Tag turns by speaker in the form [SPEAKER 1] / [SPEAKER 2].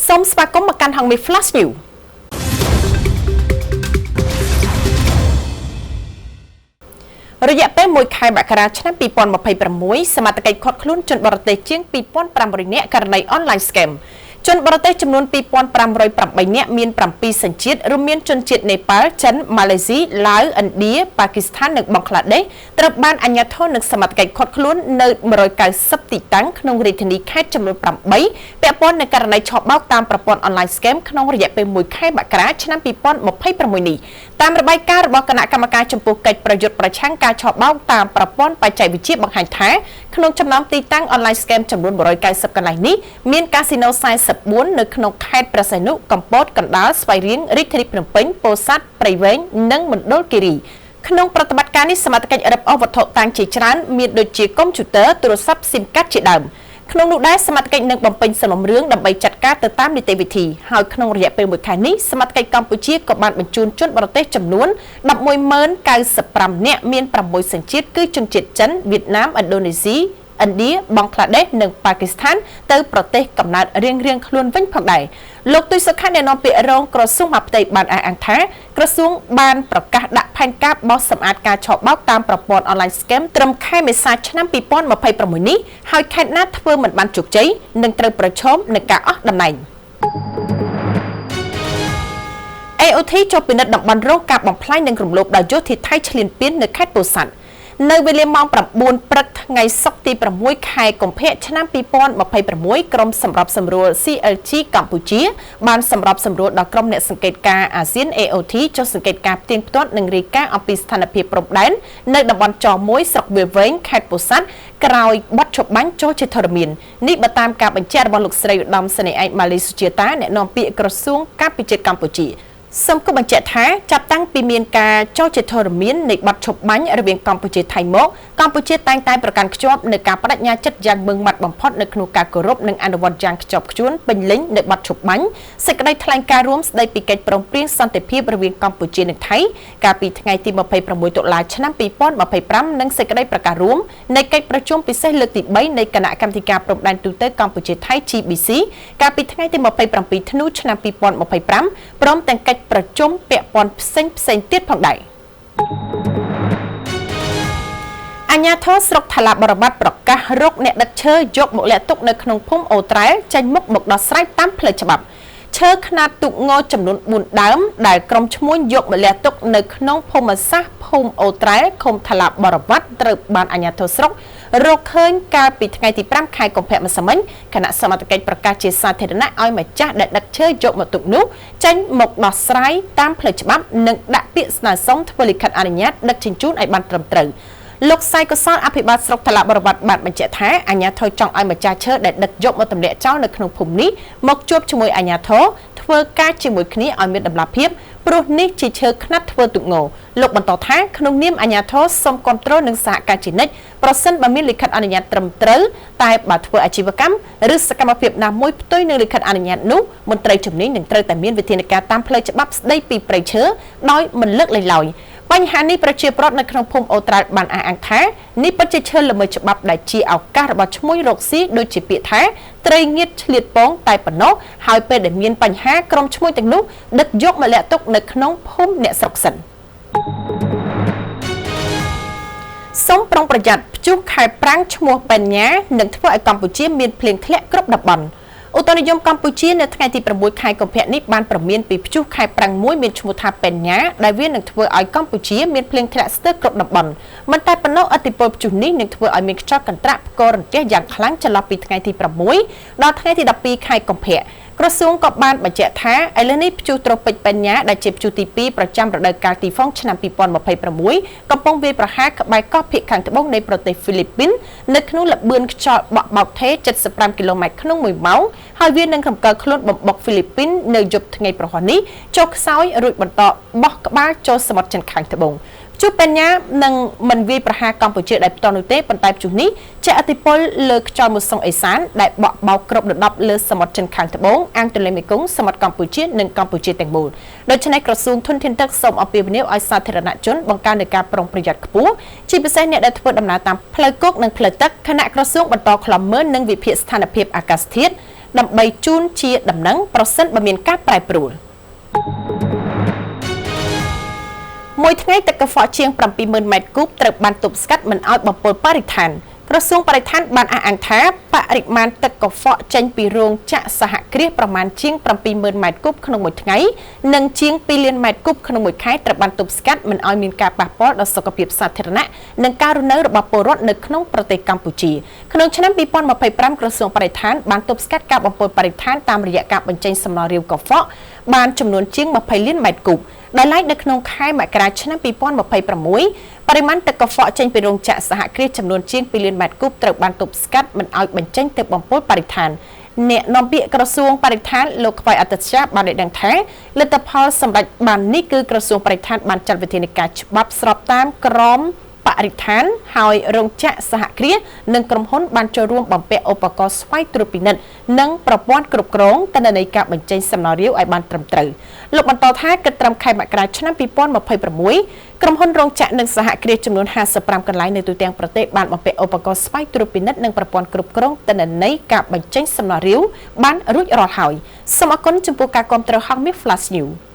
[SPEAKER 1] សូមស្វាគមន៍មកកាន់ហងមី Flash News។ រយៈពេល1ខែមករាឆ្នាំ2026សមត្ថកិច្ចឃាត់ខ្លួនជនបរទេសជាង2500នាក់ករណី online scam។ ជនបរទេសចំនួន2508នាក់មាន7សញ្ជាតិរួមមានជនជាតិនេប៉ាល់ចិនម៉ាឡេស៊ីឡាវឥណ្ឌាប៉ាគីស្ថាននិងបង់ក្លាដេសត្រូវបានអាជ្ញាធរនិងសមត្ថកិច្ចឃាត់ខ្លួននៅ190ទីតាំងក្នុងរាជធានីខេត្តចំនួន8ពាក់ព័ន្ធនឹងករណីឆបោកតាមប្រព័ន្ធ online scam ក្នុងរយៈពេល1ខែមករាឆ្នាំ2026នេះ។តាមរបាយការណ៍របស់គណៈកម្មការចំពោះកិច្ចប្រយុទ្ធប្រឆាំងការឆបោកតាមប្រព័ន្ធបច្ចេកវិទ្យាបង្ហាញថាក្នុងចំណោមទីតាំង online scam ចំនួន190កន្លែងនេះមានកាស៊ីណូ44នៅក្នុងខេត្តព្រះសីហនុកំពតកណ្ដាលស្វាយរៀងរាជធានីភ្នំពេញពោធិ៍សាត់ព្រៃវែងនិងមណ្ឌលគិរី។ក្នុងប្រតិបត្តិការនេះសមត្ថកិច្ចរឹបអូសវត្ថុតាងជាច្រើនមានដូចជាកុំព្យូទ័រទូរស័ព្ទស៊ីមកាត់ជាដើម។ក្នុងនោះដែរសមត្ថកិច្ចនឹងបំពេញសំណុំរឿងដើម្បីចាត់ការទៅតាមនីតិវិធីហើយក្នុងរយៈពេល1ខែនេះសមត្ថកិច្ចកម្ពុជាក៏បានបញ្ជូនជនបរទេសចំនួន110,095នាក់មាន6សញ្ជាតិគឺជនជាតិចិនវៀតណាមឥណ្ឌូនេស៊ីឥណ្ឌាបង់ក្លាដេសនិងប៉ាគីស្ថានទៅប្រទេសកំណើតរៀងៗខ្លួនវិញផងដែរ។លោកទុយសុខាអ្នកនាំពាក្យរងក្រសួងមហាផ្ទៃបានអះអាងថាក្រសួងបានប្រកាសដាក់ផែនការបោសសម្អាតការឆបោកតាមប្រព័ន្ធ online scam ត្រឹមខែមេសាឆ្នាំ2026នេះហើយខេត្តណាធ្វើមិនបានជោគជ័យនឹងត្រូវប្រឈមនឹងការអស់តំណែង។ AOT ចុះពិនិត្យតំបន់រងការបំផ្លាញនិងរំលោភដោយយោធាថៃឈ្លានពាននៅខេត្តពោធិ៍សាត់។នៅវេលាម៉ោង9ព្រឹកថ្ងៃសុក្រទី6ខែកុម្ភៈឆ្នាំ2026ក្រុមសម្របសម្រួល CLG កម្ពុជាបានសម្របសម្រួលដល់ក្រុមអ្នកសង្កេតការណ៍អាស៊ាន AOT ចុះសង្កេតការណ៍ផ្ទៀងផ្ទាត់និងរាយការណ៍អំពីស្ថានភាពព្រំដែននៅតំបន់ចមួយស្រុកវាលវែងខេត្តពោធិ៍សាត់ក្រោយបទឈប់បាញ់ចូលជាធរមាននេះបើតាមការបញ្ជាក់របស់លោកស្រីឧត្តមសេនីយ៍ឯកម៉ាលីសុជាតាអ្នកនាំពាក្យក្រសួងការពារជាតិកម្ពុជា។ សូមគូបញ្ជាក់ថាចាប់តាំងពីមានការចុះជាធរមាននៃបទឈប់បាញ់រវាងកម្ពុជាថៃមកកម្ពុជាតែងតែប្រកាន់ខ្ជាប់នៅការបដិញ្ញាចិត្តយ៉ាងម៉ឺងម៉ាត់បំផុតនៅក្នុងការគោរពនិងអនុវត្តយ៉ាងខ្ជាប់ខ្ជួនពេញលេញនៅបទឈប់បាញ់សេចក្តីថ្លែងការណ៍រួមស្តីពីកិច្ចព្រមព្រៀងសន្តិភាពរវាងកម្ពុជានិងថៃកាលពីថ្ងៃទី26តុលាឆ្នាំ2025និងសេចក្តីប្រកាសរួមនៃកិច្ចប្រជុំពិសេសលើកទី3នៃគណៈកម្មាធិការព្រំដែនទូទៅកម្ពុជាថៃ GBC កាលពីថ្ងៃទី27ធ្នូឆ្នាំ2025ព្រមទាំងកិច្ចប្រជុំពាក់ព័ន្ធផ្សេងផ្សេងទៀតផងដែរ។ អាជ្ញាធរស្រុកថាឡាបរិវ៉ាត់ប្រកាសរកអ្នកដឹកឈើយកមកលាក់ទុកនៅក្នុងភូមិអូត្រែលចេញមុខមកដោះស្រាយតាមផ្លូវច្បាប់។ ឈើខ្នាតទូកងចំនួន4ដើមដែលក្រុមឈ្មួញយកមកលាក់ទុកនៅក្នុងភូមិសាស្ត្រភូមិអូត្រែលឃុំថាឡាបរិវ៉ាត់ត្រូវបានអាជ្ញាធរស្រុករកឃើញកាលពីថ្ងៃទី5ខែកុម្ភៈម្សិលមិញខណៈសមត្ថកិច្ចប្រកាសជាសាធារណៈឲ្យម្ចាស់ដែលដឹកឈើយកមកទុកនោះចេញមកដោះស្រាយតាមផ្លូវច្បាប់និងដាក់ពាក្យស្នើសុំធ្វើលិខិតអនុញ្ញាតដឹកជញ្ជូនឲ្យបានត្រឹមត្រូវ។ លោកសៃកុសលអភិបាលស្រុកថាឡាបរិវ៉ាត់បានបញ្ជាក់ថាអាជ្ញាធរចង់ឲ្យម្ចាស់ឈើដែលដឹកយកមកទម្លាក់ចោលនៅក្នុងភូមិនេះមកជួបជាមួយអាជ្ញាធរធ្វើការជាមួយគ្នាឲ្យមានតម្លាភាពព្រោះនេះជាឈើខ្នាតធ្វើទូកងលោកបន្តថាក្នុងនាមអាជ្ញាធរសូមគាំទ្រនិងសហការជានិច្ចប្រសិនបើមានលិខិតអនុញ្ញាតត្រឹមត្រូវតែបើធ្វើអាជីវកម្មឬសកម្មភាពណាមួយផ្ទុយនឹងលិខិតអនុញ្ញាតនោះមន្ត្រីជំនាញនឹងត្រូវតែមានវិធានការតាមផ្លូវច្បាប់ស្តីពីព្រៃឈើដោយមិនលើកលែងឡើយ។ បញ្ហានេះប្រជាពលរដ្ឋនៅក្នុងភូមិអូត្រាល់បានអះអាងថានេះពិតជាឈើល្មើសច្បាប់ដែលជាឱកាសរបស់ឈ្មួញរកស៊ីដូចជាពាក្យថាត្រីងៀតឆ្លៀតពងតែប៉ុណ្ណោះហើយពេលដែលមានបញ្ហាក្រុមឈ្មួញទាំងនោះដឹកយកមកលាក់ទុកនៅក្នុងភូមិអ្នកស្រុកសិន។ សូមប្រុងប្រយ័ត្នព្យុះខែប្រាំងឈ្មោះបញ្ញានឹងធ្វើឲ្យកម្ពុជាមានភ្លៀងធ្លាក់គ្រប់តំបន់។ ឧតុនិយមកម្ពុជានៅថ្ងៃទី6ខែកុម្ភៈនេះបានព្រមានពីព្យុះខែប្រាំងមួយមានឈ្មោះថាបញ្ញាដែលវានឹងធ្វើឲ្យកម្ពុជាមានភ្លៀងធ្លាក់ស្ទើរគ្រប់តំបន់មិនតែប៉ុណ្ណោះឥទ្ធិពលព្យុះនេះនឹងធ្វើឲ្យមានខ្យល់កន្ត្រាក់ផ្គររន្ទះយ៉ាងខ្លាំងចន្លោះពីថ្ងៃទី6ដល់ថ្ងៃទី12ខែកុម្ភៈ។ ក្រសួងក៏បានបញ្ជាក់ថាឥឡូវនេះព្យុះត្រូពិចបញ្ញាដែលជាព្យុះទី2ប្រចាំរដូវកាលទីហ្វុងឆ្នាំ2026កំពុងវាយប្រហារក្បែរកោះភាគខាងត្បូងនៃប្រទេសហ្វីលីពីននៅក្នុងល្បឿនខ្យល់បក់បោកថេ75គីឡូម៉ែត្រក្នុង1ម៉ោងហើយវានឹងរំកិលខ្លួនបំបុកហ្វីលីពីននៅយប់ថ្ងៃព្រហស្បតិ៍នេះចុះខ្សោយរួចបន្តបោះក្បាលចូលសមុទ្រចិនខាងត្បូង។ ព្យុះបញ្ញានឹងមិនវាយប្រហារកម្ពុជាដោយផ្ទាល់នោះទេប៉ុន្តែព្យុះនេះជះឥទ្ធិពលលើខ្យល់មូសុងអេសានដែលបក់បោកគ្របដណ្ដប់លើសមុទ្រចិនខាងត្បូងអាងទន្លេមេគង្គសមុទ្រកម្ពុជានិងកម្ពុជាទាំងមូលដូច្នេះក្រសួងធនធានទឹកសូមអំពាវនាវឲ្យសាធារណជនបង្កើននូវការប្រុងប្រយ័ត្នខ្ពស់ជាពិសេសអ្នកដែលធ្វើដំណើរតាមផ្លូវគោកនិងផ្លូវទឹកខណៈក្រសួងបន្តឃ្លាំមើលនិងវិភាគស្ថានភាពអាកាសធាតុ ដើម្បីជូនជាដំណឹងប្រសិនបើមានការប្រែប្រួល។ មួយថ្ងៃទឹកកខ្វក់ជាង70000ម៉ែត្រគូបត្រូវបានទប់ស្កាត់មិនឲ្យបំពុលបរិស្ថាន។ ក្រសួងបរិស្ថានបានអះអាងថា បរិមាណទឹកកខ្វក់ចេញពីរោងចក្រសហគ្រាសប្រមាណជាង70000ម៉ែត្រគូបក្នុងមួយថ្ងៃ និងជាង2លានម៉ែត្រគូបក្នុងមួយខែ ត្រូវបានទប់ស្កាត់មិនឲ្យមានការប៉ះពាល់ដល់សុខភាពសាធារណៈនិងការរស់នៅរបស់ពលរដ្ឋនៅក្នុងប្រទេសកម្ពុជា។ ក្នុងឆ្នាំ2025 ក្រសួងបរិស្ថានបានទប់ស្កាត់ការបំពុលបរិស្ថានតាមរយៈការបញ្ចេញសំណល់រាវកខ្វក់បានចំនួនជាង20លានម៉ែត្រគូប។ ដោយឡែកនៅក្នុងខែមករាឆ្នាំ2026 បរិមាណទឹកកខ្វក់ចេញពីរោងចក្រសហគ្រាសចំនួនជាង2លានម៉ែត្រគូបត្រូវបានទប់ស្កាត់មិនឲ្យបញ្ចេញទៅបំពុលបរិស្ថាន។ អ្នកនាំពាក្យក្រសួងបរិស្ថាន លោកខ្វៃអតិត្យា បានឲ្យដឹងថា លទ្ធផលសម្រេចបាននេះ គឺក្រសួងបរិស្ថានបានចាត់វិធានការច្បាប់ស្របតាមក្រមបរិស្ថាន ហើយរោងចក្រសហគ្រាសនិងក្រុមហ៊ុនបានចូលរួមបំពាក់ឧបករណ៍ស្វ័យត្រួតពិនិត្យនិងប្រព័ន្ធគ្រប់គ្រងទិន្នន័យការបញ្ចេញសំណល់រាវឲ្យបានត្រឹមត្រូវ។ លោកបន្តថា គិតត្រឹមខែមករាឆ្នាំ2026 ក្រុមហ៊ុនរោងចក្រនិងសហគ្រាសចំនួន55កន្លែងនៅទូទាំងប្រទេស បានបំពាក់ឧបករណ៍ស្វ័យត្រួតពិនិត្យនិងប្រព័ន្ធគ្រប់គ្រងទិន្នន័យការបញ្ចេញសំណល់រាវបានរួចរាល់ហើយ។ សូមអរគុណចំពោះការគាំទ្រហង្សមាស Flash News។